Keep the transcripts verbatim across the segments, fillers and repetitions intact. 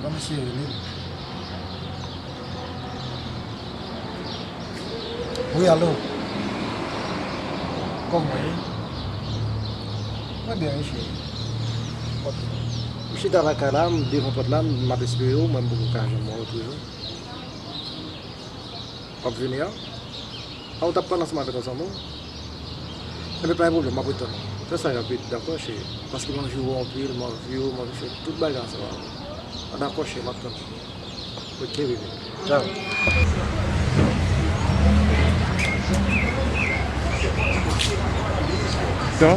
Ban mesye rele m. Wi, alo. Kòman w ye? Mwen byen, wi, cheri. Ok. M chita lakay la, m devan pòt la, m ap espere w, mwen m poko ka jwenn mwen toujou. W ap vini a? A, ou t ap pale ansanm avèk ansanm ou? Enben, pa gen pwoblèm, m ap ret tann ou. Fè sa rapid, dakò, cheri? Paske m anvi wè w anpil, m anvi w, m anvi fè tout bagay ansanm avè w. Dakò, cheri, m ap tann ou. Ok, bebe. Tchao. Tchao.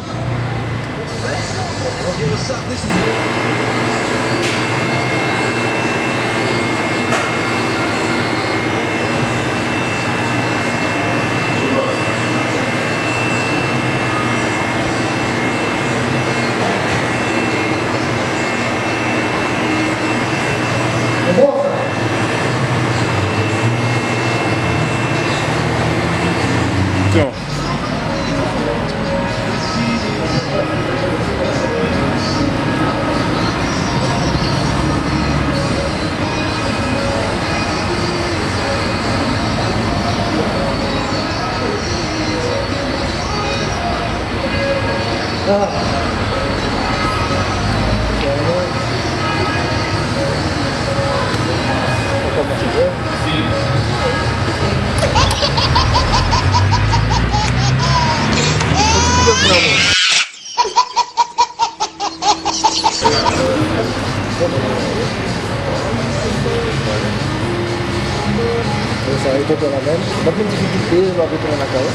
Sa e tonton la menm. M ap vin difikilte, m ap retounen lakay ou.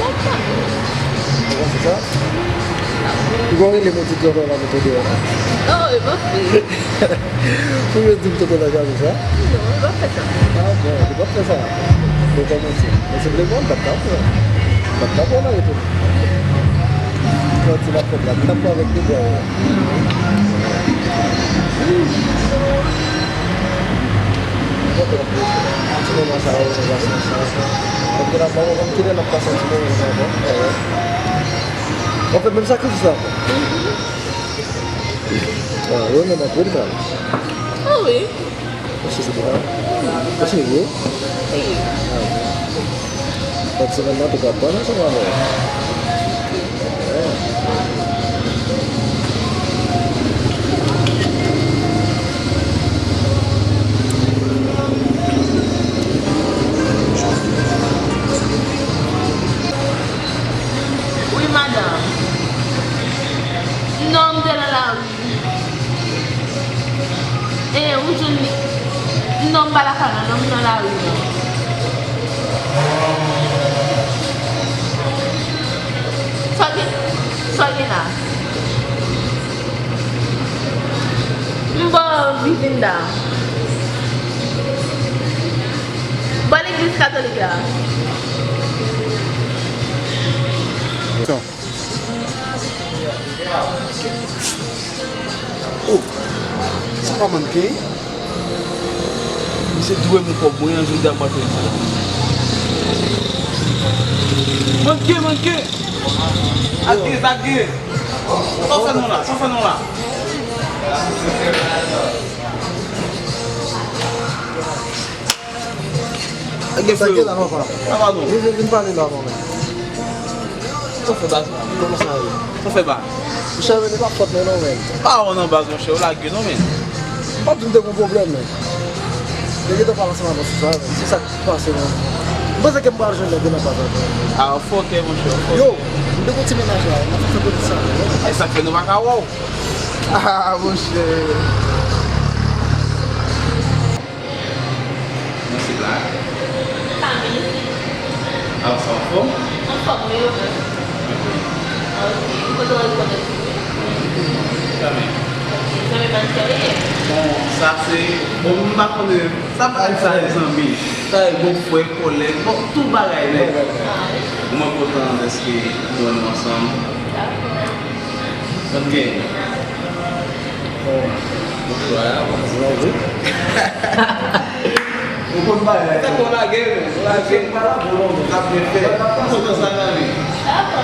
Ou panse sa? Ou gon rele m ou di tonton la mete deyò. Oh, e pa vre. Ou yo di m tonton la jalousa? Non, li p ap fè sa. Ah bon, li p ap fè sa. Bon, kòman di? Men se vle bon, m p ap ka pran. M p ap ka pran nan retou. Bon, ti lapòt la, m t ap pran avèk tou bwa. Ti moman sa yo, nou pase ansanm. Anpil apre, mwen konn kilè n ap pase yon ti moman sa ankò. Anfèt, menm sakrifis la ankò. Ah, yo menm anpil, kanmenm. Ah wi. Ou si se pou sa? Ou serye? Wi. Ah, bon. Fèt semèn nan, tou ka pran ansanm avè w. Wi, madanm. Non, m te nan lari. E, ou jwenn li. Non, m pa lakay la, non, m nan lari, non. Sa gen, sa gen la? M bò Vivinda. Bò legliz katolik la. Oh, sa pa manke? Misye dwe m kòb mwen an, jodi a m pral fè l. Manke, manke! Sa k gen, sa k gen? Sa w fè nou la? Sa w fè nou la? Sa gen, frero? Sa k gen la, papa? Sa va, non? Vin, vin, vin pale la, non, men. Sa w fè, baz? Kòman sa ye? Sa w fè, baz? Monchè, men, e pa fòt mwen, non, men. Pa wè nan baz, monchè, ou lage, non, men. Ou pa di m te gon pwoblèm, men. Te gentan pale ansanm avè w sou sa, men. Se sa k pase, men. M panse ke m pral jwenn nèg yo nan baz la, men. Ah, fòkè, monchè, fòkè. Yo, m te gon ti mennaj la, m ap fè konn sa. E sa k fè nou pa ka wè w? Ah, monchè. Mwen se Black. Camille. Aw, sa anfòm? Anfòm, wi, ou menm? Mwen byen. Ah, ok. Ou kontan wè w kontan tou, wi? Mwen byen. Kanmenm. Ok. Zanmi Mansè ou ye? Bon, sa se, bon, m pa konnen, sa pa sa e zanmi. Sa e bon frè, kòlèg, bon, tout bagay, nèg. Ah, wi. Mwen kontan dèske nou wè nou ansanm. Dakò. Ok. Bon, bonswa, kòman sa va, wi? Ou konn bagay. Tankou w lage, men. W lage. M pa la pou lontan, n ap byen fè. Kontan sa, zanmi. Dakò.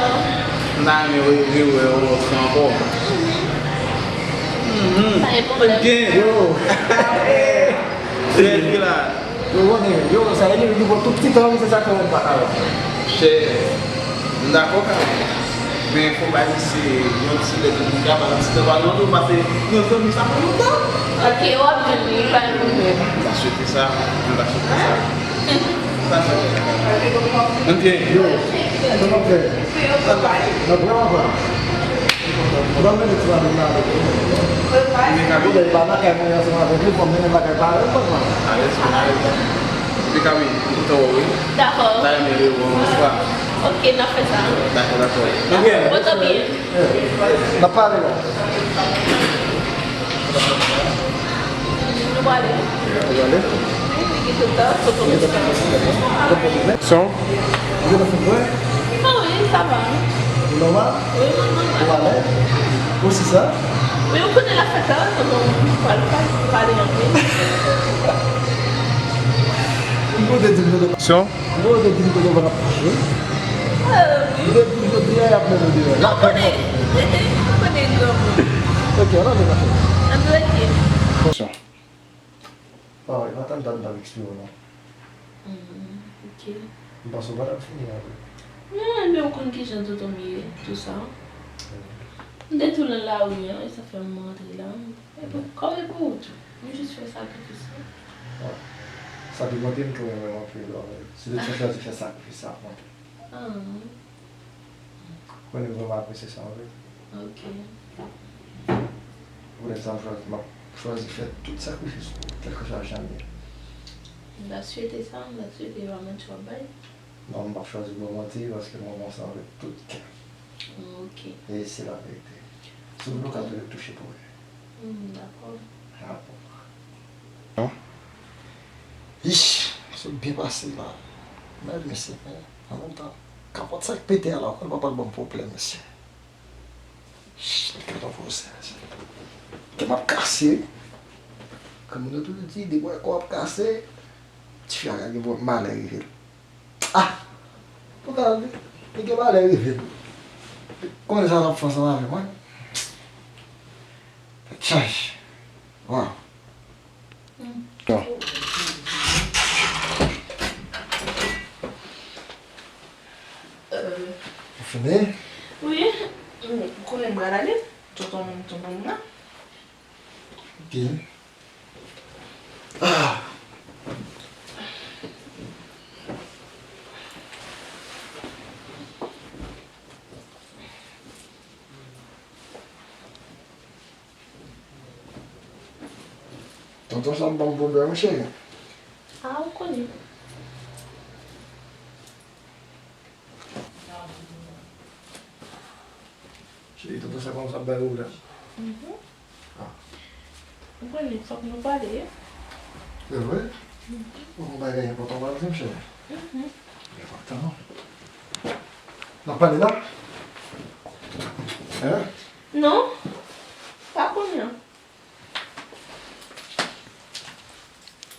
M ta renmen rewè w yon lòt fwa ankò. Mhm. Pa gen pwoblèm. Gen. Yo. Trè byen la. Yo, konnen, yo, sa vle di, li pran tout ti tan, se sa k fè m pa ka wè. Chè, m dakò, Kami. Men fò w bay misye yon ti lè de moun ka pale yon ti tan, pa non, nou pa fè yon zanmi sa fè lontan. Ok, w ap jwenn li, pa gen pwoblèm. M ta swete sa, m ta swete sa. Sa fè. Ann byen. Yo, kòman fè? Nan vrèman vrèman. Ban m mete ti lavi m nan avèk ou. Ou lè pa lakay mwen ansanm avèk li, fò m mennen bagay parèy mwen, man. Alèz, alèz. Epi Kami, m kontan wè w, wi. Dakò. M ta renmen rewè w yon lòt fwa. Ok, n ap fè sa. Dakò, dakò. Ok. Pòte w byen. N ap pale la. Nou prale. Nou prale? Wi, wi, gen tout tan, tout tan. Son? Ou gen nan fè kwè? Ah wi, sa va. Ou nòmal? Wi, mwen nòmal. Ou alèz? Ou si sa? Wi, ou konnen la fèt la, tonton, pral, pral pale anpil. Ou kote di m kote. Son? Ou kote di m kote w ap kouche? Ah, wi. Ou te di m jodi a, y ap mennen deyò. Ou konnen, ou konnen granmoun. Ok, ann ale, ma cheri. Ann ale, ok. Son. Ah, e pa tann tann tann eksplike w non. Hmm, ok. M panse w pa t ap fini apre. Non, men ou konn kijan tonton m ye, tou sa. M te tou nan lari an, e sa fè m rantre la. E pou, kòm e pou ou tou. M jis fè sakrifis lan. Ah. Sa te montre m tou renmen w anpil, anpil. Se de sa chwazi fè sakrifis sa pou mwen tou. Ah. Konnen m vrèman apresye sa anpil. Ok. Poutèt sa, m chwazi, m ap chwazi fè tout sakrifis pou ou, kèlkeswa jan l ye. M ta swete sa, m ta swete e pa manti w ap bay. Non, m p ap chwazi ba w manti, paske mwen konsa avèk tout kè. Ok. E se laverite. Si w vle, w ka tou touche pou mwen. Hmm, dakò. Dakò. Ich, sa byen pase la. Mèd mesye, men an menm tan, kapòt sa k pete a la, ou kwè l pa pral ban m pwoblèm, mesye. Ch, li ka nan pwosè, mesye. Kè m ap kase, wi. Kòm moun yo toujou di, depi w wè kò w ap kase, tifi a ka gen malè rive l. Ah! Poukisa li gen malè rive l? Konnen sa l ap fè ansanm avè mwen. Tèt chaje. Waw. Hmm. Bon. Euh. Ou fini? Wi. Ou konnen m pral ale. Tonton, tonton m nan. Ok. Ah. Tonton sa ap ban m pwoblèm, wi, cheri. Ah, ou konnen. Cheri, tonton sa kòmanse ap bay pwoblèm. Mhm. Ah. Ou konnen, fòk nou pale. Se vre? Mhm. Ou gen bagay enpòtan w pral di m, cheri? Mhm. Enpòtan. N ap pale la? Hein? Non. Pa kounye a.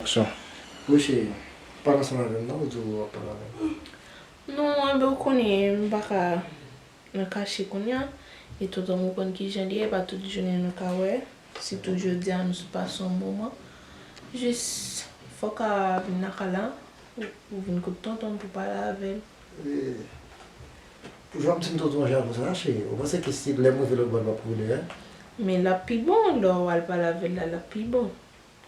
Aksyon. Wi cheri, pale ansanm avè m non, ou di w ap pale avè m. Non, enben ou konnen, m pa ka nan kache kounye a. E tonton m ou konn kijan l ye, e pa tout jounen nou ka wè. Sitou jodi a nou sot pase yon moman. Jis, fò w ka vin nan kay la, ou, ou vin kot tonton m pou pale avè l. E, pou jan w ap di m tonton an jan konsa, cheri, ou panse ke si lè m rive lòt bò l p ap rele a? Men l ap pi bon, lè w al pale avè l la, l ap pi bon.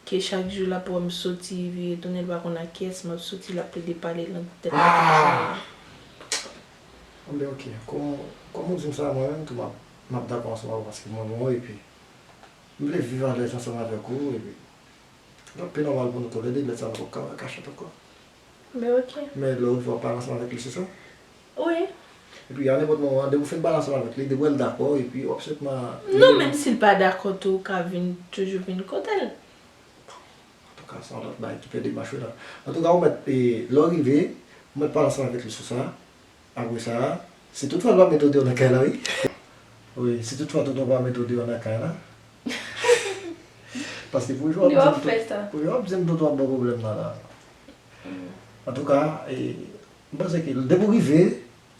Ke chak jou l ap wè m soti, vire tounen, l pa konn ak kiyès m ap soti, l ap plede pale nan tèt li konsa. Ah! Anben, ok. Kòm, kòm ou di m sa, mwen menm tou, m ap, m ap dakò ansanm avè w, paske m renmen w, epi m vle viv alèz ansanm avèk ou, epi l ap pi nòmal pou nou toulède, lè sa a nou p ap ka wè kachèt ankò. Men ok. Men lè w rive w ap pale ansanm avèk li, se sa? Wi. Epi a nenpòt moman, depi w fin pale ansanm avèk li, depi w wè l dakò, epi w ap senpman... Non, menm si l pa dakò tou, ou ka vin, toujou vin kote l. Antouka, se yon lòt bagay ki pèdi mache la. Antouka, ou mèt, e, lè w rive, ou mèt pale ansanm avèk li sou sa. Apre sa, si toutfwa l pa mete w deyò nan kay la, wi. Wi, si toutfwa tonton pa mete w deyò nan kay la. Paske pou jan w ap di m tonton ap ban w pwoblèm nan la. Antouka, e, m panse ke depi w rive,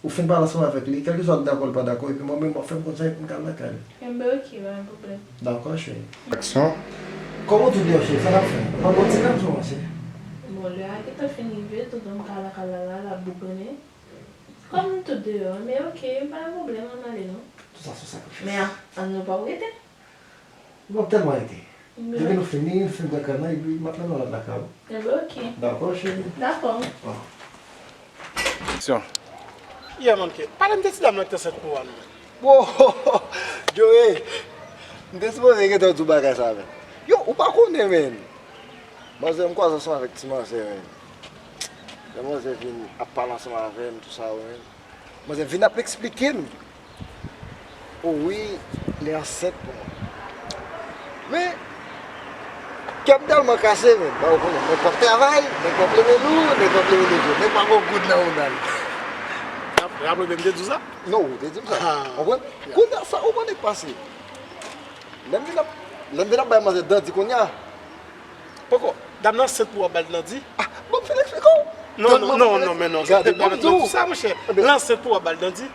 Ou fin pale ansanm avèk li, kèlkeswa l dakò, l pa dakò, epi mwen menm w ap fè m konn sa epi m ka al lakay li. Enben, oke, pa gen pwoblèm. Dakò, cheri. Aksyon. Kòman w tou deyò, cheri? Sa n ap fè? Ban m yon ti kanson, cheri. Bon, lè a gentan fin rive, tonton m ka al lakay la, la, l ap boukannen. Kòm nou tout deyò, enben, oke, pa gen pwoblèm, ann ale non. Tout sa se sakrifis. Men, a, ann nou pa rete. M ap tèlman rete. Depi nou fini, nou fin pran kay la, epi m ap mennen w al lakay ou. Enben, oke. Dakò, cheri? Dakò. Bon. Aksyon. Yeah, man, ke. Pale m de ti dam nan ki te ansent pou ou a, non, man. Wo, Joey, m te sipoze gentan di w bagay sa, men. Yo, ou pa konnen, men. Manzè, m kwaze ansanm avèk ti manzè, men. Lè manzè vin ap pale ansanm avè m, tou sa yo, men. Manzè vin ap eksplike m. O wi, li ansent pou mwen. Men, kè m tèlman kase, men, ba ou konnen, nèg p ap travay, nèg p ap leve lou, nèg p ap leve lejè, nèg pa gon goud nan mouda l. Rap-, raple w byen m te di w sa? Non, ou te di m sa. Ah. Konprann? Yeah. Kounye a, sa ou konnen k pase. Lè m vin ap, lè m vin ap bay manzè dandi kounye a, Poko. Dam nan ansent pou w ap ba l dandi? Ah, ban m fin eksplike w. Non, non, non, non, men non. Gade, ban m di w. Sa, monchè. Enben, l ansent pou w ap ba l dandi?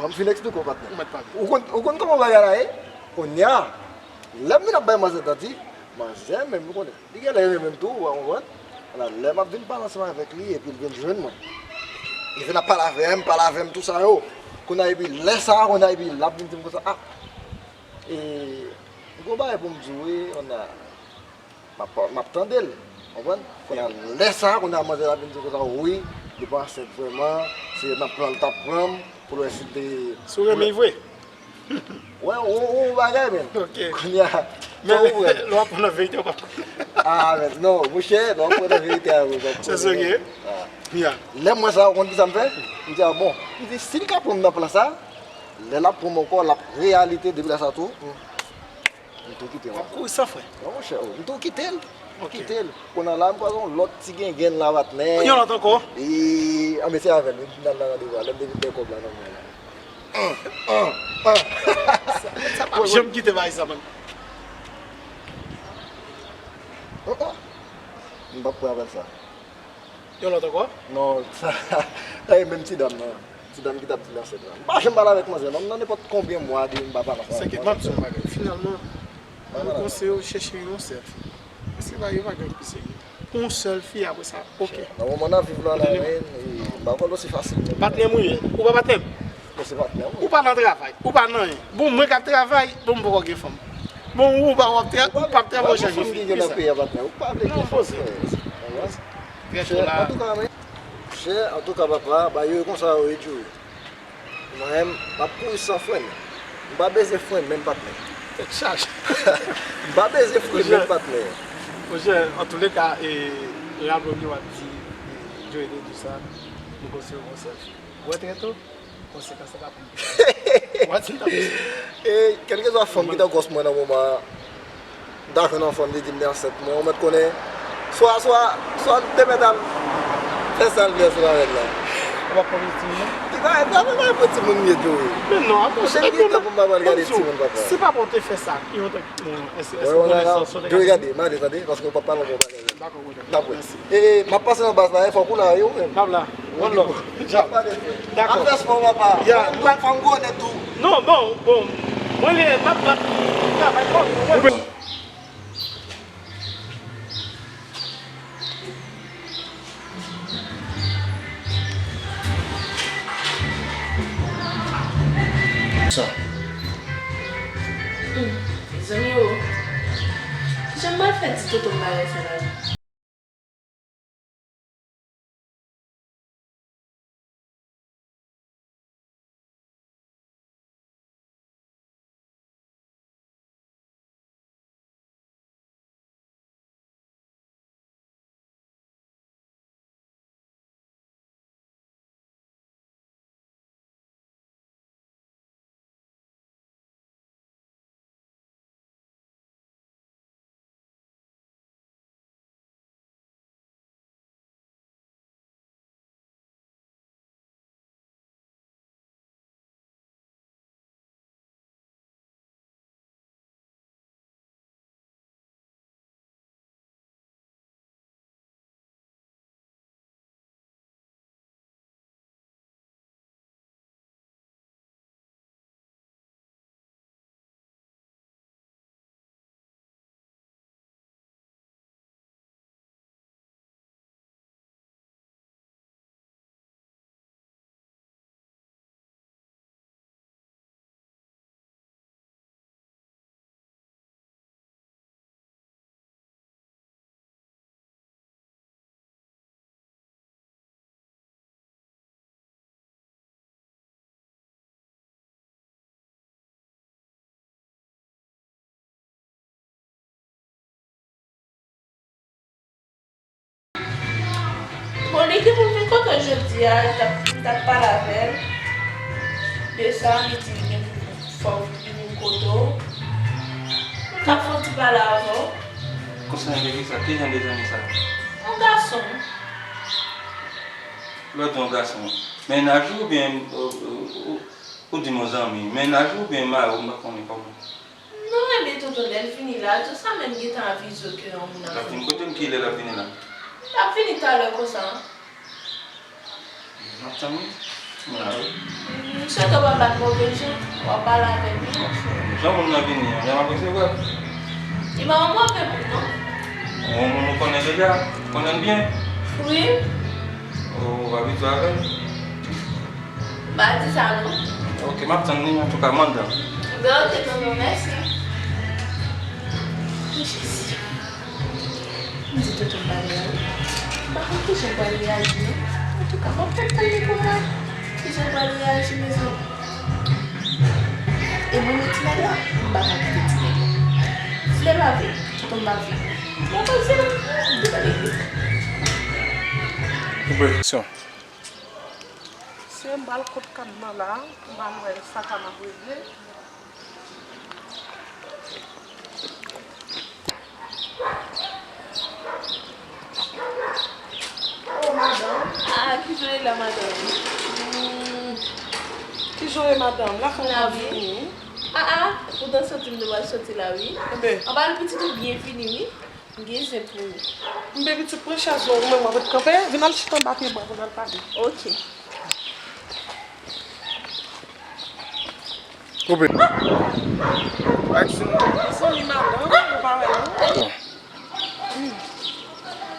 Ban m fin eksplike w, patnè. Ou mèt pale. Ou konn, ou konn kòman bagay la ye? Kounye a, lè m vin ap bay manzè dandi, manzè menm, ou konnen, li genlè renmen m tou, ou konprann? Ala, lè m ap vin pale ansanm avèk li, epi l vin jwenn mwen. Li vin ap pale avè m, pale avè m, tou sa yo. Kounye a, epi lè sa a, kounye a, epi l ap vin di m konsa, ah, e, m gon bagay pou m di w, wi, kounye a. M ap, m ap tande l, konprann? Kounye a, lè sa a, kounye a, manzè la vin di konsa, wi, li pa ansent vrèman, se nan plan l t ap pran m, pou l wè si l te. Si w renmen l vre? Wè, ou, ou bagay, men. Ok. Kounye a, men lè w ap pran nan verite, w p ap. Ah, men, non, monchè, lè w ap pran nan verite a, ou p ap. Se serye? Ah. Lè m wè sa, ou konn ki sa m fè? M di, ah, bon. M di, si l ka pran m nan plan sa, lè l ap pran m ankò, l ap reyalite, depi lè sa tou, hmm. M tou kite l. W ap kouri san fren. Non, monchè, oh, m tou kite l. Ok. Kite l. Kounye a la, m kwaze yon lòt ti gengenn la, patnè. Yon lòt ankò? E, anben, se avè l, wi, m t al nan randevou a, lè m te vin pran kòb la nan men l la. An, an, an. Sa, sa p ap janm kite bagay sa, man. Oh, oh. M p ap pran avè l sa. Yon lòt ankò? Non, sa, sa e menm ti dam nan. Ti dam ki t ap di l ansent la. M pa janm pale avèk manzè non, nan nenpòt konbyen mwa depi m pa pale ansanm avèk manzè. Se ke m ap di w yon bagay. Finalman, mwen konseye w chèche yon sèl fi. Paske bagay yo pa gen anyen pi serye. Yon sèl fi, apre sa, ok. Nan moman n ap viv la, la, men, e, m pa kwè l osi fasil menm. Patnè m ou ye? Ou pa patnè m? Bon, se patnè m. Ou pa nan travay, ou pa nan anyen. Bon, mwen k ap travay, bon, m poko gen fanm. Bon, ou pa w ap tra-, ou p ap travay, ou chèche fi. Ou pa gen fanm ki gen nan peyi a, patnè. Ou pa vle gen fanm, frè. Trè cho la. Antouka, men, chè, antouka, papa, bagay yo konsa yo ye, Joe. Mwen menm, m ap kouri san fren. M pa bezwen fren menm, patnè. Tèt chaje. M pa bezwen fren menm, patnè. Monchè, antouleka, e, raple w ke w ap di, e, Joe te di sa, nou konseye w yon sèl fi. Ou wè trè to, konsekans la ka pran. Ou wè ti tankou. E, kèlkeswa fanm ki ta gwòs mwen nan moman an, m ta jwenn yon fanm li di m li ansent mwen, ou mèt konnen, swa, swa, swa l te mèt al fè sa l vle ansanm avè l la. Ou p ap pran timoun non? Ki bagay, pa, pa, pa pou timoun m ye tou wi. Men non, atò, se lè m gen tan pou m pa pral gade timoun, papa. Si papa w te fè sa, yon tan, bon, èske, èske w konnen sa, sa w te ka fè? Joe, gade, m ale, tande, paske w p ap pale yon bon bagay. Dakò, dakò. N ap wè. Mèsi. E, m ap pase nan baz la, e, fòk ou la, wi, ou menm. M ap la. One love. Djab. Dakò. Ap fè spò, papa. Ya, m ap fè m gwo nèt tou. Non, bon, bon. Mwen, li, m ap bat. M ap travay fò. Mwen. Sa. Hmm, mezanmi o. Kijan m pral fè di tonton m bagay sa la? Li te pou vin kote w jodi a, li t ap, li t ap pale avè l de sa, li di li gen pou fò li vin kote w. Li t ap fè yon ti pale avè w. Konsènan de kisa? Ki jan de zanmi sa? Yon gason. Lè w di yon gason, mennaj ou oubyen ou, ou, ou, ou di m yon zanmi? Mennaj ou oubyen mari w, m pa konnen kòman. Non, ebyen tonton, lè l vini la, tou sa menm gentan avize w ke yon moun ap vini. L ap vin kote m, kilè l ap vini la? L ap vini talè konsa. M ap tann wi. M la wi. M swete w pa bat move jan, w ap pale avè l byen. Jan moun nan vini an, jan m ap resevwa l. Li pa yon move moun non. Yon moun ou konnen deja, ou konnen l byen. Wi. Ou abitye avè l. M pa di sa non. Ok, m ap tann li, antouka, m anndan. Ben, ok, tonton, mèsi. Jezi. M di tonton m pa gen anyen. M pa konn kijan m pral reyaji non. Antouka, m ap fè l pale pou mwen. Kijan m pral reyaji, mezanmi? E mwen menm ti nèg la, m pa ka kite ti nèg la. Vle pa vle, tonton m pa vle. Mwen pa vle, m te pale vle. Koupe. Aksyon. Se m pral kot kad lan la, m pral wè sa k ap regle. Oh, madanm. Ah, kijan w ye la, madanm? Hmm. Kijan w ye, madanm? Lakay ou pa vini? Ah, ah, poutan soti m te pral soti la, wi. Enben. Anba l pitit ou byen fini, wi. M gen zen pou ou. Enben pitit, pran chèz ou, ou menm w ap ret kanpe, vin al chita anba pye bwa pou n al pale. Ok. Koupe. Aksyon. Mezanmi, madanm, ou pa wè non. Bon. Hmm.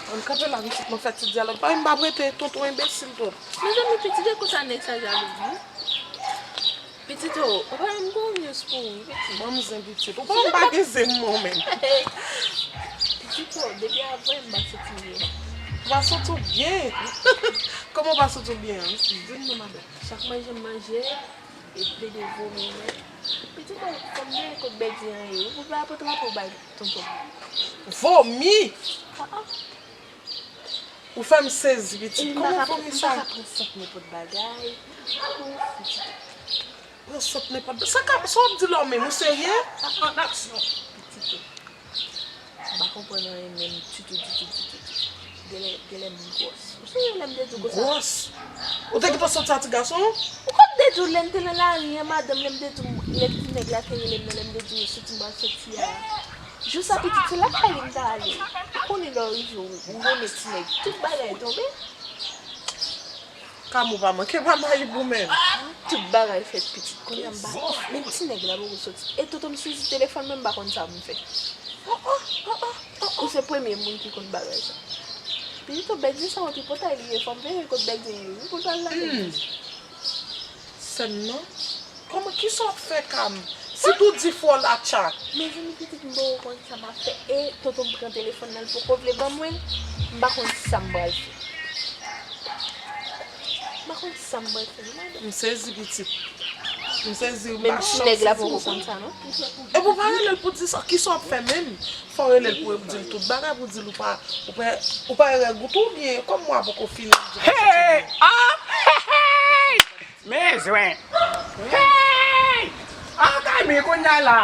Ann kanpe la, pitit, mwen fè ti dyalòg. Pa, m p ap rete, tonton enbesil tou. Mezanmi, pitit, e konsa nèg sa jalou, wi. Pitit, o, ou pa wè m gon news pou ou, wi, pitit. Ban m zen, pitit. Ou pa wè m pa gen zen, mwen menm. Pitit, o, depi avè m pa santi m byen. Ou pa santi w byen? Kòman ou pa santi w byen an? Di m non, madanm. Chak manje m manje, e plede vomi, men. Pitit, o, fò m gen kote bèk di an ye. Ou pa pote rapò bay tonton. Vomi? Ah, ah. Ou fè m sezi, pitit. Kòman vomi sa? M pa ka pran sant nenpòt bagay. Pran sant nenpòt bagay. Sa k ap, sa w ap di la w menm, ou serye? An aksyon. Pitit, m pa konprann anyen menm ditou, ditou, ditou, ditou. Genlè, genlè m gwòs. Ou sonje lè m te di w konsa? Gwòs? Ou te gentan soti a ti gason? Ou konn de tou lè m te nan lari an, madanm, lè m te di w, lè ti nèg la te rele m nan, lè m te di w soti m pral soti a. Jou sa pitit se lakay li m ta ale. Ou konnen lè w rive ou, ou konnen ti nèg, tout bagay tonbe. Kamo pa manke pa mayib ou menm. Tout bagay fèt pitit. Kounye a m pa, menm ti nèg la poko soti. E tonton m sezi telefòn mwen, m pa konn sa pou m fè. Oh, oh, oh, oh, oh, oh. Ou se premye moun ki konn bagay sa. Pitit, bèk di sa yon tripotay li ye, fò m veye kot bèk di ye wi pou l pa al lage. Hmm. Sè m nan. Kòman, kisa w ap fè, Kam? Sitou di fò latcha. Mezanmi pitit, m poko konn sa m ap fè. E tonton m pran telefòn nan, l poko vle ban mwen l. M pa konn sa m pral fè. M pa konn sa m pral fè non, madanm. M sezi pitit. M sezi, m pa chanm sezi konsa. Menm ti nèg la poko konn sa non. Epi w pa rele l pou di sa, kisa w ap fè menm? Fò w rele l pou w di l tout bagay, pou w di l ou pa, ou pa, ou pa règ ou tou byen, kòm mwa poko fini, l di konsa. Hey! Ah! Hey! Men zen. Hey! An Kami, kounye a la.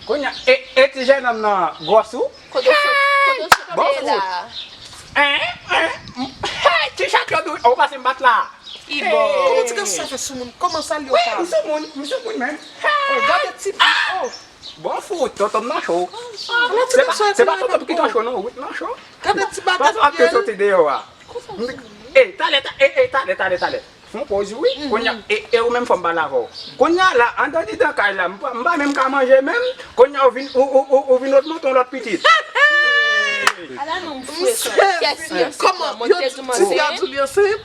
Kounye a, e, e ti jennonm nan gwòs ou? Kote w sot, kote w sot kanpe la? Hein? Hein? Hey! Ti chat yo dou, ou pase m bat la. Kòman ti gason sa fè sou moun? Kòman sa l yo pa? Wi, m sou moun, m sou moun menm. Oh, gade ti, oh. Bon fout, tonton m nan cho. Se pa, se pa tonton m ki nan cho non, ou nan cho. Gade ti bagay. Pase w ap te soti deyò a. E, talè, ta-, e, e, talè, talè, talè. Fon poz wi. Kounye a, e, e ou menm fò m pale avè w. Kounye a la, anndan didan kay la, m pa, m pa menm ka manje menm. Kounye a ou vin, ou, ou, ou, ou vin ot monte yon lòt pitit. Ala non, m fou e kòm. Kòman? Yo, ti fi a di w li ansent?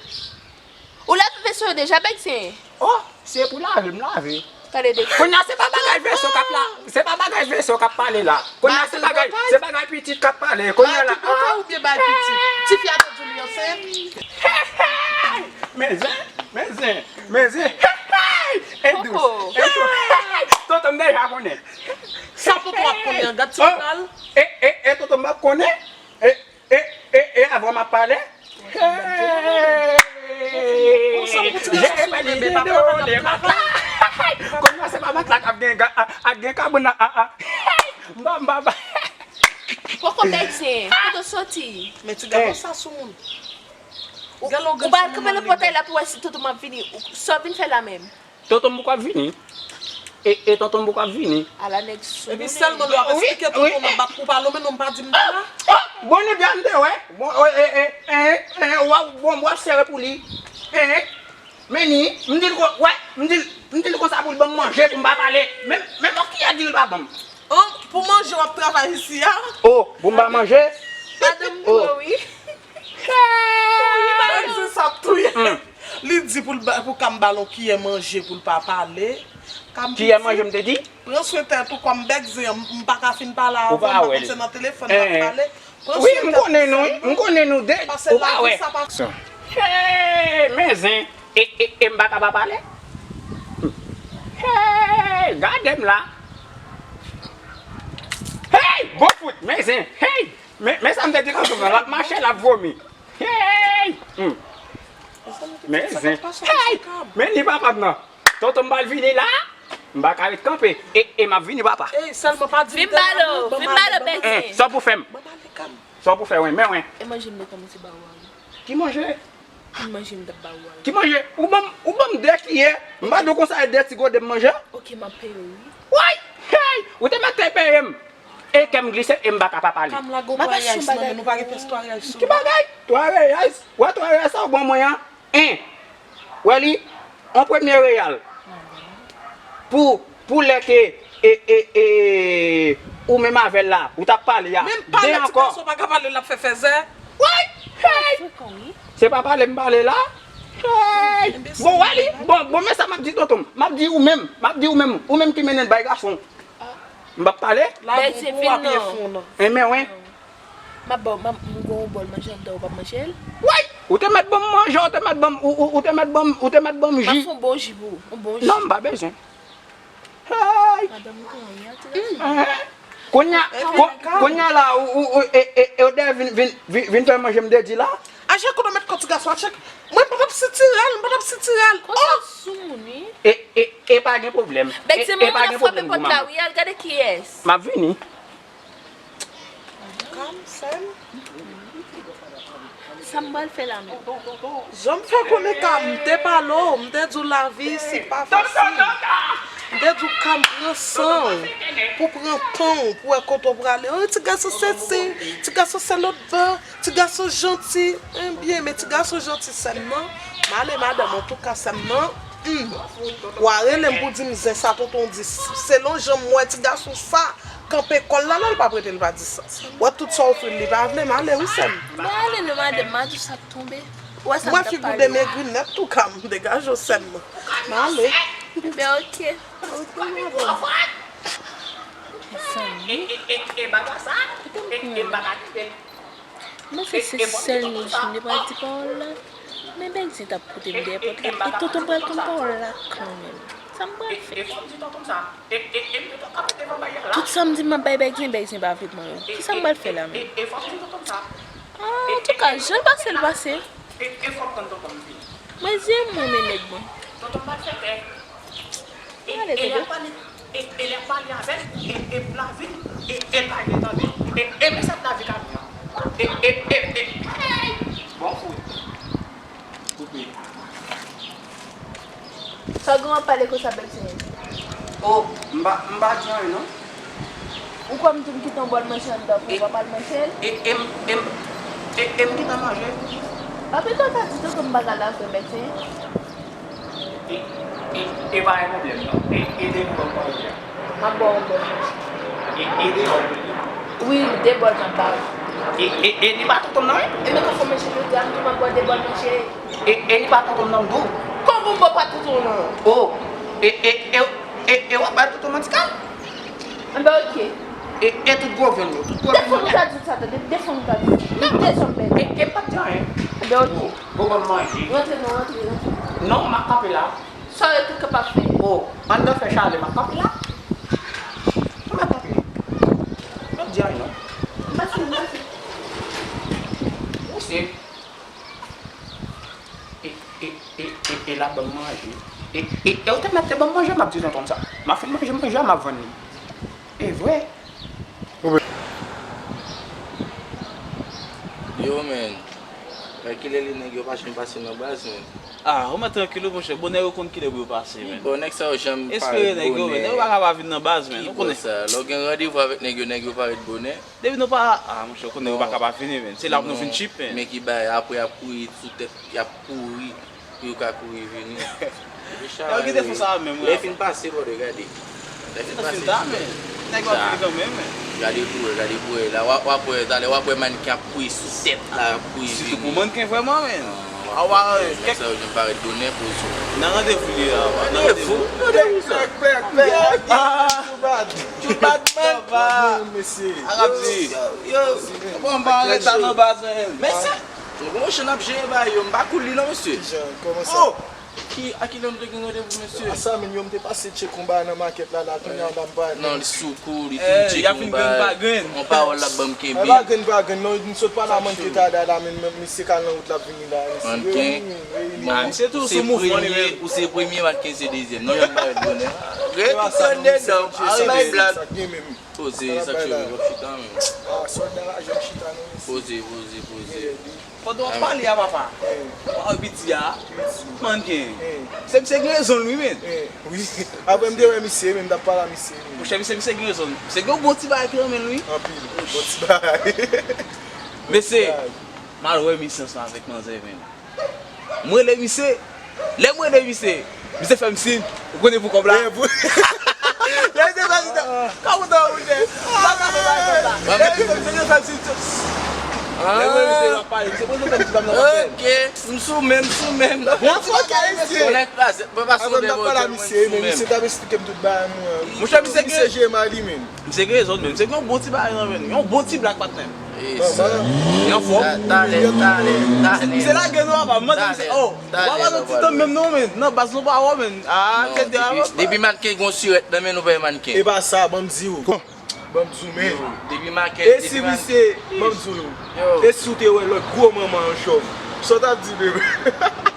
Ou lave veso yo deja, bèk zen? Oh, se pou lave, m lave. Gade de. Kounye a se pa bagay veso k ap la, se pa bagay veso k ap pale la. Kounye a se bagay, se bagay pitit k ap pale. Kounye a la, ah. Oubyen bay pitit? Ti fi a te di w li ansent? Men zen, men zen, men zen. E dous, e cho. Tonton m deja konnen. Sa tonton ap konnen an, gad ti bal. E, e, e tonton m ap konnen. E, e, e, e avan m ap pale. Kenbe papa pa t ap travay. Kounye a se pa matlak ap gen ga-, a, ap gen kabòn a, a, a. M pa, m pa, m pa. Poko bèk zen, kote w soti? Men ti gason sa sou moun. Ou, ou pa kanpe nan pòtay la pou wè si tonton m ap vini. Ou, sa w vin fè la menm? Tonton m poko ap vini. E, e tonton m poko ap vini. Ala nèg sou. Epi sèlman lè w ap eksplike tonton m ap bat pou pale w, men non m pa di m te la. Ah, ah, bon, nou di a m te wè. Bon, e, e, e, e, e, w ap, bon, w ap sere pou li. E, e. Men ni, m di l kon, wè, m di l, m di l konsa pou l ban m manje, pou m pa pale. Men, men bon, kiyès di l pa ban m? Oh, pou manje w ap travay isi a? Oh, pou m pa manje? Madanm gwo, wi. Bèk zen sa ap touye. Li di pou l ba, pou Kam ba l yon kiyè manje pou l pa pale. Kam piti. Kiyè manje m te di? Pran swen tèt ou kòm bèk zen an, m, m pa ka fin pale avè w, m pa konn se nan telefòn n ap pale. Pran swen tèt ou sèlman. Wi, m konnen nou, wi. M konnen nou de. Ou pa wè. Hey, men zen. E, e, e m pa ka pa pale? Hey, gade m la. Hey, bon fout, men zen. Hey, men, men sa m te di kanpe la, l ap mache, l ap vomi. Hey! Hmm. Men zen. Hey! Men ni papa m nan. Tonton m pral vini la. M pa ka ret kanpe. E, e m ap vini, papa. Ey, sèlman pa di m te la non, ban m ale, ban m ale. Sa w pou fè m? Ban m ale, Kam. Sa w pou fè, wen, men, wen. E manje m te kòmanse ba ou a, wi. Ki manje? Ki manje m t ap ba ou a, wi. Ki manje? Ou ban m, ou ban m de kiyè. M pa di w konsa e de ti gode m manje. Ok, m ap peye w, wi. Woy! Hey! Ou te mèt te peye m. E kè m glise e m pa ka pa pale. Kam la gon twa riyaj nan men nou, pa gen pyès twa riyaj sou ou. Ki bagay? Twa riyaj? Wè twa riyaj sa w ban mwen an? En. Wè li? On premye riyal. Pou, pou lè ke, e, e, e, ou menm avè l la, ou t ap pale a. Menm pale ti gason pa ka pale, l ap fè fèzè. Woy! Hey! Se pa pale m pale la? Hey! Bon, wè li? Bon, bon, men sa m ap di tonton m. M ap di ou menm, m ap di ou menm, ou menm ki mennen l bay gason. M p ap pale? Bèk zen, fin non. Enben, wi. M ap ba w, m ap, m gen yon bòl manje anndan, ou p ap manje l? Woy! Ou te mèt ban m manje, ou te mèt ban m, ou, ou, ou te mèt ban m, ou te mèt ban m ji. M ap fè yon bon ji pou ou, yon bon ji. Non, m pa bezwen. Hey! Madanm ou konn anyen, ti gason. Kounye a, ko-, kounye a la, ou, ou, ou, e, e, e, ou dèyè vin, vin, vin, vin fè manje m te di la? Aje kote w met kò ti gason, aje. Mwen pa t ap sitirè l, m pa t ap sitirè l. Konsa sou moun, wi. E, e, e pa gen pwoblèm. Bèk zen, mwen ap frape pòt la, wi, al gade kiyès. M ap vini. Kam, sè m. Sa m pral fè la menm? Jan m fè konnen Kam, m te pale w, m te di w lavi isi pa fasil. M te di w Kam pran san w pou pran tan w pou wè kote w prale. Oh, ti gason sesi, ti gason se lòt bò. Ti gason janti, enbyen, men ti gason janti sè m nan. M ale madanm, antouka sè m nan. Hmm. W a rele m pou di m zen sa tonton di. Selon jan m wè ti gason sa kanpe kò l la, non, l p ap rete, l pa di sa. W wè tout sa w ofri l, li pa vle, m ale wi sè m. M ale non madanm, m a di w sa k tonbe. Ou wè sa m t ap pale. M wè figi w demegri nèt tou Kam, degaje w sè m. M ale. Enbyen, ok. Ok, madanm. Mezanmi. Kote m pran li? Mwen se, se sèl nèg jim li pral di pawòl la. Men bèk zen t ap koute m dèyè pòt la. E tonton pral konn pawòl la kanmenm. Sa m pral fè? Tout sa m di m ap bay bèk zen, bèk zen pa vle pran yo. Kisa m pral fè la menm? Ah, antouka, jan l pase, l pase. Mwen zen mwen, men nèg mwen. Mwen ale, bebe. E, e lè pale, e, e lè pale avè l, e, e pou lavi, e, e l pa vle tande. E, e mesaj lavi ka di an. E, e, e, e, bon fout. Koupe. Sa w gen w ap pale konsa, bèk zen? Oh, m pa, m pa di anyen non. Ou kwè m di w m kite yon bòl manje anndan pou w pa al manje l? E, e, m, e, m, e, e m gentan manje. Apre sa w ta di tonton m pa ka lave bèk zen. E, e, e pa gen pwoblèm non. E, e de bòl manje a. M ap ba w yon bòl manje. E, e de bòl manje. Wi, de bòl m ap ba w. E, e, e li pa tonton m nan wi. E men konfòm manje jodi a, m tou m ap ba w de bòl manje. E, e li pa tonton m nan m tou. Kòman m ba w pa tonton w nan? Oh, e, e, e, e, e w ap bay tonton m antikap? Enben, ok. E, e tout gwo vyann yo, tout gwo vyann yo. Defon nou ta di sa, tande, defon nou ta di sa. Nou dezòm bèk. E, e m p ap di anyen. Enben, ok. Bon, bon, ban m manje. Rantre non, rantre, rantre. Non, m ap kanpe la. Sa w rete kanpe ap fè? Oh, anndan fè chalè, m ap kanpe la. M ap kanpe. M p ap di anyen non. M pase, m pase. Ou se. E, e, e, e, e Ban m manje. E, e, e ou te mèt te ban m manje, m ap di tonton m sa. M ap fin manje, manje a, m ap vann li. E vre. Yo, men. Wè kilè li nèg yo pa janm pase nan baz, men. Ah, ou mèt trankil wi monchè, bonè yo konn kilè pou yo pase, men. Bon, nèg sa yo janm parèt bonè. Espere nèg yo, men. Nèg yo pa ka pa vin nan baz, men. Ou konnen. Lè w gen randevou avèk nèg yo, nèg yo parèt bonè. Depi nou pa, ah, monchè, ou konnen yo pa ka pa vini, men. Se la pou nou vin tchip, men. Men ki bagay, apre y ap kouri sou tèt, y ap kouri. Pou yo ka kouri vini. Depi chalay yo. Lè yo kite fon sa a menm wi. Lè fin pase brother gade. Lè fin pase. Sa men. Nèg yo ap vini kanmenm men. Gade pou wè, gade pou wè. La w ap wè talè w ap wè mannken ap kouri sou tèt la, ap kouri vini. Sitou pou mannken vrèman men. Awa kèk. Sa yo jwenn parèt bonè pou sou. Nan randevou li a. Nan randevou. Randevou sa. Plèk plèk plèk. Too bad. Too bad man. Arab di. Yo. Bon, m pa an reta nan baz men. Men sa. Monchè n ap jere bagay yo, m pa cool li non mesye. Kijan? Kòman sa? Oh! Ki, a kilè nou te gen randevou mesye? A sa menm yo m te pase tcheke yon bagay nan makèt la la, kounye a la m pa. Non, li sou kou, li tou tcheke yon bagay. On pawòl l ap ban m kenbe. Pa grenn pa grenn non, m sot pale a mannken talè a la menm, misye k al nan wout l ap vini la. Mannken? Bon, ou se premye, ou se premye, mannken se dezyèm. Non, yon bagay bonè. Ret ou tande non, a bay blag. Poze, sa k sove w ap chita menm. Ah, sòlda la jwenn chita non mesye. Poze, poze, poze. Pandan w ap pale a papa, w ap piti a, mannken. Se misye gen rezon l wi men. Wi, apre m te wè misye men m t ap pale a misye wi. Monchè misye, misye gen rezon l. Misye gen yon bon ti bagay ki nan men l wi. Anpil, bon ti bagay. Mesye, m al wè misye ansanm avèk manzè men. M rele misye. Lè m rele misye, misye fè m siy, ou konnen pou kòb la. Lè misye fè m siy, kòb ou ta monchè. Ou pa ka fè bagay konsa. Lè misye, misye fè m siy. Lè m rele misye, l ap pale. Misye poze fè m siy, pa m nan pase. Ok, m sou men, m sou men. Bon ti bagay mesye. Konnen kraze, mwen pa sou men. Avè m t ap pale a misye, men misye t ap eksplike m tout bagay mwen. Monchè, misye gen. Misye jere mal li menm. Misye gen rezon l menm. Misye gen yon bon ti bagay nan men l. Yon bon ti blag patnè. Li anfòm. Talè, talè, talè. Misye lage nou apa, m mande misye, oh, w ap al nan ti tanm menm non men, nan baz nou pa wè w men. Ah, kèt de la. Depi mannken gen yon sirèt nan men nou pa wè mannken. E pa sa, ban m di w. Ban m di w men. Depi mannken. E si misye, ban m di w. E si w te wè lòt gwo manman an chòv. Sa w t ap di bebe?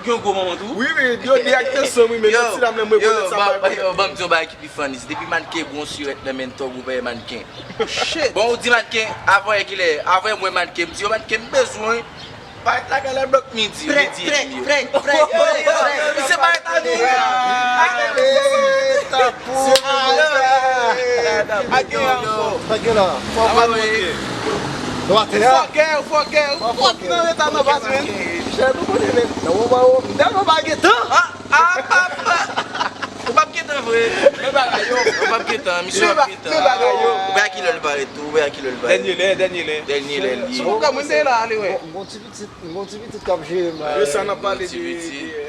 Gen yon gwo manman tou? Wi, men yo di ak tansyon wi, men ti dam nan mwen pwomèt sa bay. Ban m di yon bagay ki pi funny. Depi mannken gen yon sirèt nan men tòg ou pa wè mannken. Bon, ou di mannken, avan yè kilè, avan yè m wè mannken, m di yo mannken m bezwen. Parèt la gala blòk midi, midi edmi yo. Prèk, prèk, prèk, prèk. Misye parèt la nou. Pa gen la. Fòkè, fòkè. Fòkè, fòkè. Fòkè nan leta nan baz men. Chè nou konnen men. Nan moman yo. Dèyè nou pa gen tan. Ah, papa. Ou p ap gentan vre. Men bagay yo. Ou p ap gentan, misye p ap gentan. Men bagay yo. Ou wè a kilè l parèt tou, ou wè a kilè l parèt. Dènye lè, dènye lè. Dènye lè l ye. Sou pwogram mwen te la ale wè. M gon ti pitit, m gon ti pitit k ap jere m la. Yo sa n ap pale de, de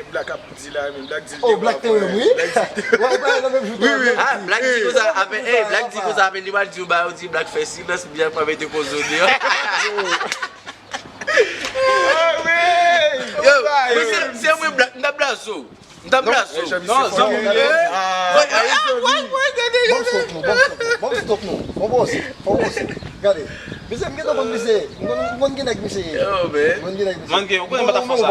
Black ap di la menm, Black di l te wè. Oh, Black te wè m wi. Wè, ou pa nan menm jou tou. Ah, Black di konsa, avè, ey, Black di konsa, avè li pral di w ba yo di Black fè silans, byen pa mete koze w deyò. Yo, men se, se mwen Black, m t ap blaze w. M t ap blaze w. Non, zanmi m ye. Ban m stop nou, ban m stop nou, ban m stop nou. Fò w poze, fò w poze. Gade. Mesye, m gentan konn misye. M konn, m konn ki nèg misye ye. Yo, men. M konn ki nèg misye. Mannken, ou konnen m pa t ap fè sa.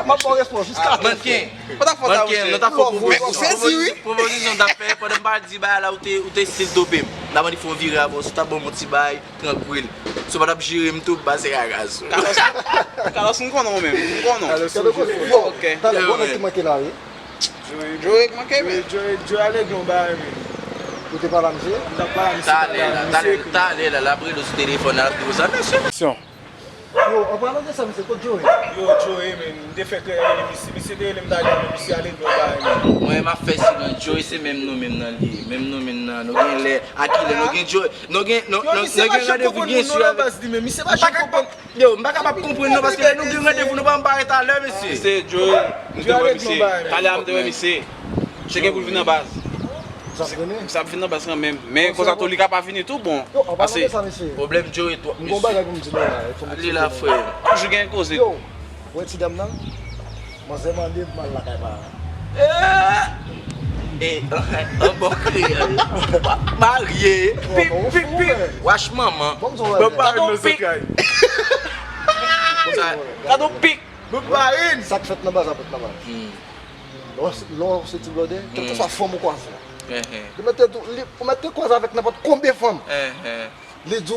M ap ba w respè jiska. Mannken. M pa t ap fè sa, monchè. Mannken, nou t ap fè pwopozisyon. Pwopozisyon m t ap fè, pandan m pa di bagay la, ou te, ou te still dope m. M ta mande fè yon vire avè w, si w ta ban m yon ti bagay. Trankil. Si w pa t ap jere m tou, m pase kaka sou ou. Carlos, m konnen w menm. M konnen w. Yo, talè, bon nèg ki manke la wi. Joe k manke men. Joe, Joe ale gen yon bagay men. Ou te pale a misye? M t ap pale a misye talè la, talè, talè la, l ap rele w sou telefòn nan, l ap di w sa, mesye. Yo, an palan de sa, misye, kot Joe? Yo, Joe men, m te fèk rele misye, misye te rele m talè men misye ale gen yon bagay men. Mwen, m ap fè silans, Joe se menm nou menm nan li ye, menm nou menm nan, nou gen lè, a kilè, nou gen Joe. Nou gen, nou, nou, nou gen randevou byen si avèk. Yo, m pa kapab konprann non, paske lè nou gen randevou, nou pa janm parèt alè, mesye. Se Joe, nou te wè misye. Talè a m te wè misye. Misye gen pou l vin nan baz. Misye ap vin nan baz kanmenm. Men konsa tou, li ka pa vini tou, bon. Pase. Pwoblèm Joe twòp, mesye. Li la, frè. Toujou gen koze. Ou wè ti dam nan? Manzè mande m al lakay paran. E, e, an bon kreyòl. W ap marye. Pik, pik, pik. Wach manman. Gad on pik. Gad on pik. Sa k fèt nan baz la fèt nan baz. Lè w se ti blòdè, kèlkeswa fanm ou kwaze. Li mèt te di w, li, ou mèt te kwaze avèk nenpòt konbyen fanm. Li di w,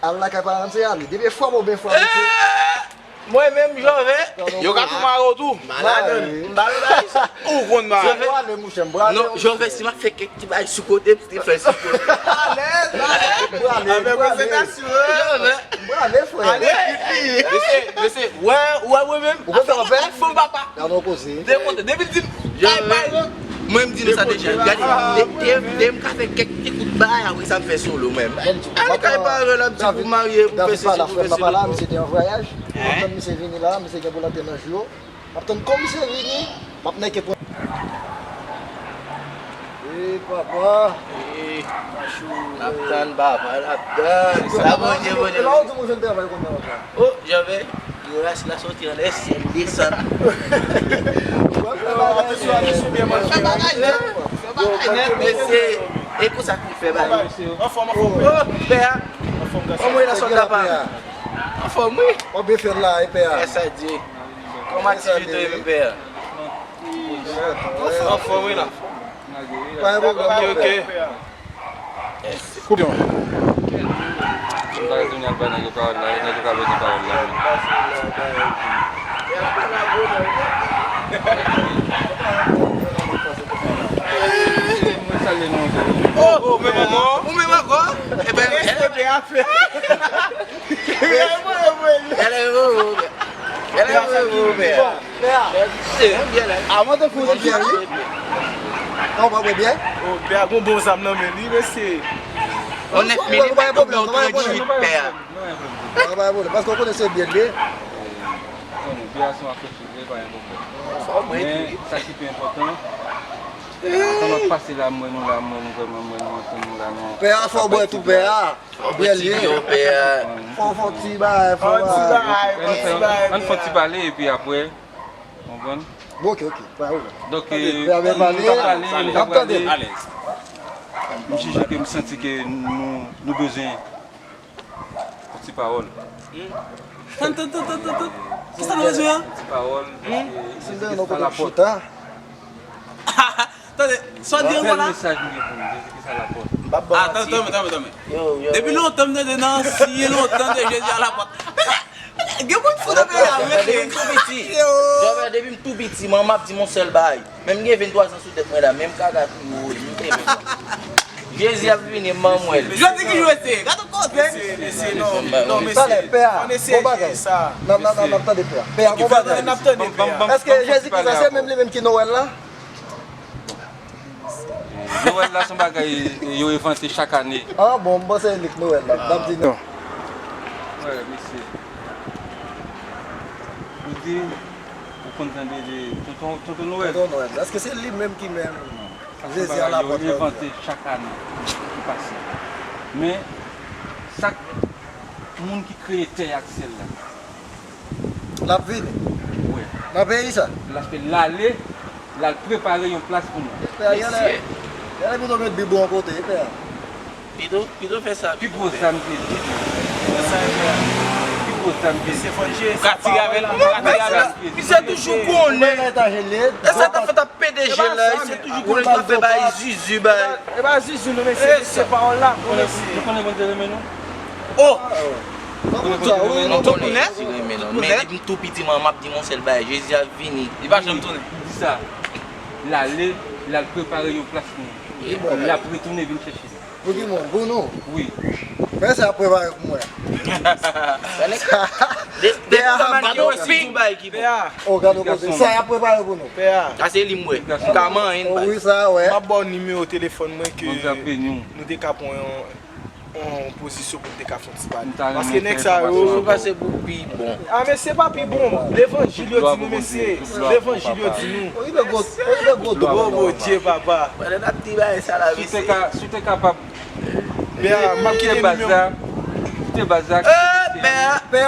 al lakay paran m, se ale. Depi e frape oubyen frape, se Mwen menm, Jovè, yo ka tou mare w tou. Malad. M pa vle bay sa. Ou konn mare. Jovè, ale, mouche, m prale. Non, Jovè, si m ap fè kèk ti bay sou kote, m te fè sou kote. Alèz, alèz. Avèk prezentasyon. Jovè. M prale, frè. Ale, mesye, mesye, wè, wè, wè menm. Ou konn sa w fè? Fanm papa. Gade yon koze. Te kontan. Depi l di m, kay paran. Mwen, m di nou sa deja. Gade, de, de, de, m ka fè kèk ti kout bay, apre sa, m fè solo, mwen. Ale kay paran, la, m di pou marye, pou fè sesi, pou fè sesi. Misye te an vwayaj. M ap tann misye vini la, misye gen pou l antre nan jou yo. M ap tann kon misye vini, m ap nèke pran. E papa. E, m ap tann papa, m ap tann. Sa Bondye, Bondye. E la ou di m ou jwenn travay kounye a, papa? O, Jovè, Yoras la soti anlè syèl, desann. Fè bagay nèt, fè bagay nèt, mesye. E konsa pou fè bagay. Anfòm, anfòm. O, pè a. Anfòm, gason. Anmwey la sòlda pa. Anfòm, wi. W ap byen fè l la, e pè a. Yes, I did. Kòman aktivite yo, pè a? Anfòm, wi, la. Pa gen pwoblèm, non, pè. Ok, ok. Koup yon. M ta retounen al bay nèg yo pawòl la, nèg yo ka pèdi pawòl la. Mwen salye nou ankò. Oh, ou menm ankò? Ou menm ankò? Ebyen, respè a fè. Gade, gade, gade. Avan te fouti byen, wi. An pa bwè byen? O, pè a gon bon zam nan men li, mesye. On nèf minit, nou bay pwoblèm, nou bay pwoblèm. Pè a. Pa gen pwoblèm, paske w konnen se byen li ye. Konnen, byen a se yon afè prive, pa gen pwoblèm. Men, sa ki pi enpòtan, sa m ap pase la, m wè nou la, m wè nou vrèman, m wè nou ansanm, nou la, nou. Pè a fè w bwè tou, pè a. Byen li ye. Fò, fò ti bagay, fò bagay. Ann fè, ann fè ti pale, epi apre, konprann? Bon, ok, ok, pa gen pwoblèm. Donk, nou ka pale, nou ka pale. M jije ke m santi ke nou, nou bezwen yon ti pawòl. Tann, tann, tann, tann, tann, tann. Kisa nou bezwen an? Ti pawòl, paske se sa lapòt. Tande, sa w di ankò la? Bèl mesaj m gen pou nou, Jezi Kris a lapòt. M p ap ba w manti. Tanmen, tanmen, tanmen. Depi lontan m tande nan siy lontan de Jezi a lapòt. Gen moun fou nan peyi a, wi. Depi m tou piti. Jovè, depi m tou piti, manman ap di m yon sèl bagay. Menm m gen venntwa zan sou tèt mwen la, menm kaka tou yo, m te menm. Jezi ap vini, m ban mwen l. Jodi ki jou ete? Gade koze. Mesye, mesye, non, non, mesye. Talè, pè a, bon bagay. N ap, n ap, n ap, n ap tande pè a. Pè a, bon bagay. N ap tande pè a. Èske Jezi Kris la se menm li menm ki Nwèl la? Nwèl la se yon bagay yo envante chak ane. Ah bon, m panse li k Nwèl la. N ap di non. Wè, mesye. Ou di, ou konn tande de Tonton, Tonton Nwèl? Tonton Nwèl. Èske se li menm ki menm Jezi a lapòt la? Yo envante chak ane ki pase. Men, sa k, moun ki kreye tè ak syèl la, L ap vini. Wi. Nan peyi sa. L ap fè l ale, l al prepare yon plas pou nou. Pè a, genlè, genlè pito met Bib ou yon kote, pè a. Pito, pito fè sa. Pi gwo zam ki egziste. Pi gwo zam ki egziste. Ou ka tire avè l, ou ka tire avè l. Misye toujou konnen. E sa t ap fè t ap pede je la, misye toujou konnen l ap fè bay zuzu, bay. E pa zuzu, non, mesye, se pawòl la, non, mesye. Nou konnen Bondye renmen nou. Oh! Mwen konnen Bondye renmen nou. Mwen konnen Bondye renmen nou. Men depi m tou piti, manman m ap di m yon sèl bagay, Jezi ap vini. Li pa janm tounen. Li di sa. L ale, l al prepare yon plas pou nou. L ap retounen vin chèche nou. Pou ki moun? Pou nou? Wi. Men sa ap prepare pou mwen. Depi sa m al gen yon pik. Oh, gade kote. Sa y ap prepare pou nou. Sa se li m wè. M ka manyen. Oh, wi, sa, wè. M ap ba w nimewo telefòn mwen ke nou te ka pran yon yon pozisyon pou n te ka fè yon ti pale. Paske nèg sa yo. Sou pase pou pi bon. Ah, mesye, pa pi bon. Levanjil yo di nou, mesye. Levanjil yo di nou. Okipe gwo, okipe gwo do. Oh, Bondye, papa. Pandan n ap di bagay sa la, mesye. Si w te kapab. Pè a, m ap kite nimewo. Kite baz la. Pè a, pè a, pè a,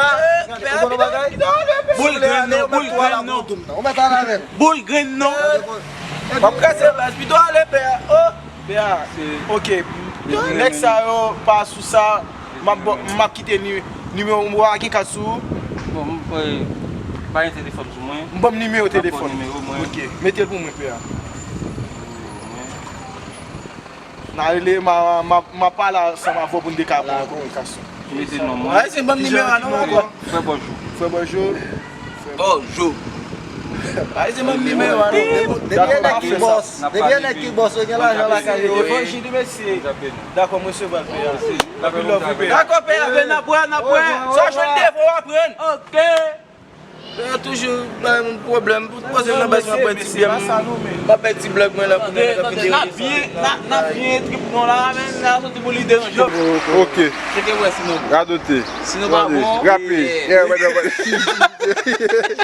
pito ale, pito ale, pito ale. Boul grenn non, boul grenn non. Ou mèt ale avè l. Boul grenn non. M ap kraze baz, pito ale, pè a. Oh. Pè a, ok, nèg sa yo pa sou sa, m ap, m ap kite ni, nimewo, m pa gen kat sou ou. Bon, m, eh, Pa gen telefòn sou mwen. M ban m nimewo N ap pran telefòn. Nimewo mwen. Ok, mete l pou mwen, pè a. Mwen. N a rele, m a, m a, m a pale ansanm avè w pou n te ka pran kominikasyon. Mete non mwen. Ayisyen ban m nimewo a non ankò. Frè Bonjou. Frè Bonjou. Bonjou. Ayisyen ban m nimewo a non. Depi e nèg ki bòs, depi e nèg ki bòs, yo gen lajan lakay yo. Evanjil, mesye. Dakò, m resevwa l, pè a. Anpil love, wi, pè a. Dakò, pè a, vin n ap wè, n ap wè. Sa w jwenn devan w aprann. Ok. Pè a toujou bay moun pwoblèm. Pou poze nan bèz mwen pè ti blèm. M ap bay ti blèg mwen la pou mwen nan videyo. N ap byen, n ap byen trip nou la, men n a soti pou li deranje. Ok. Cheke wè si nou. Radote. Si nou pa bon. Rape. Yeah. Yeah, whatever.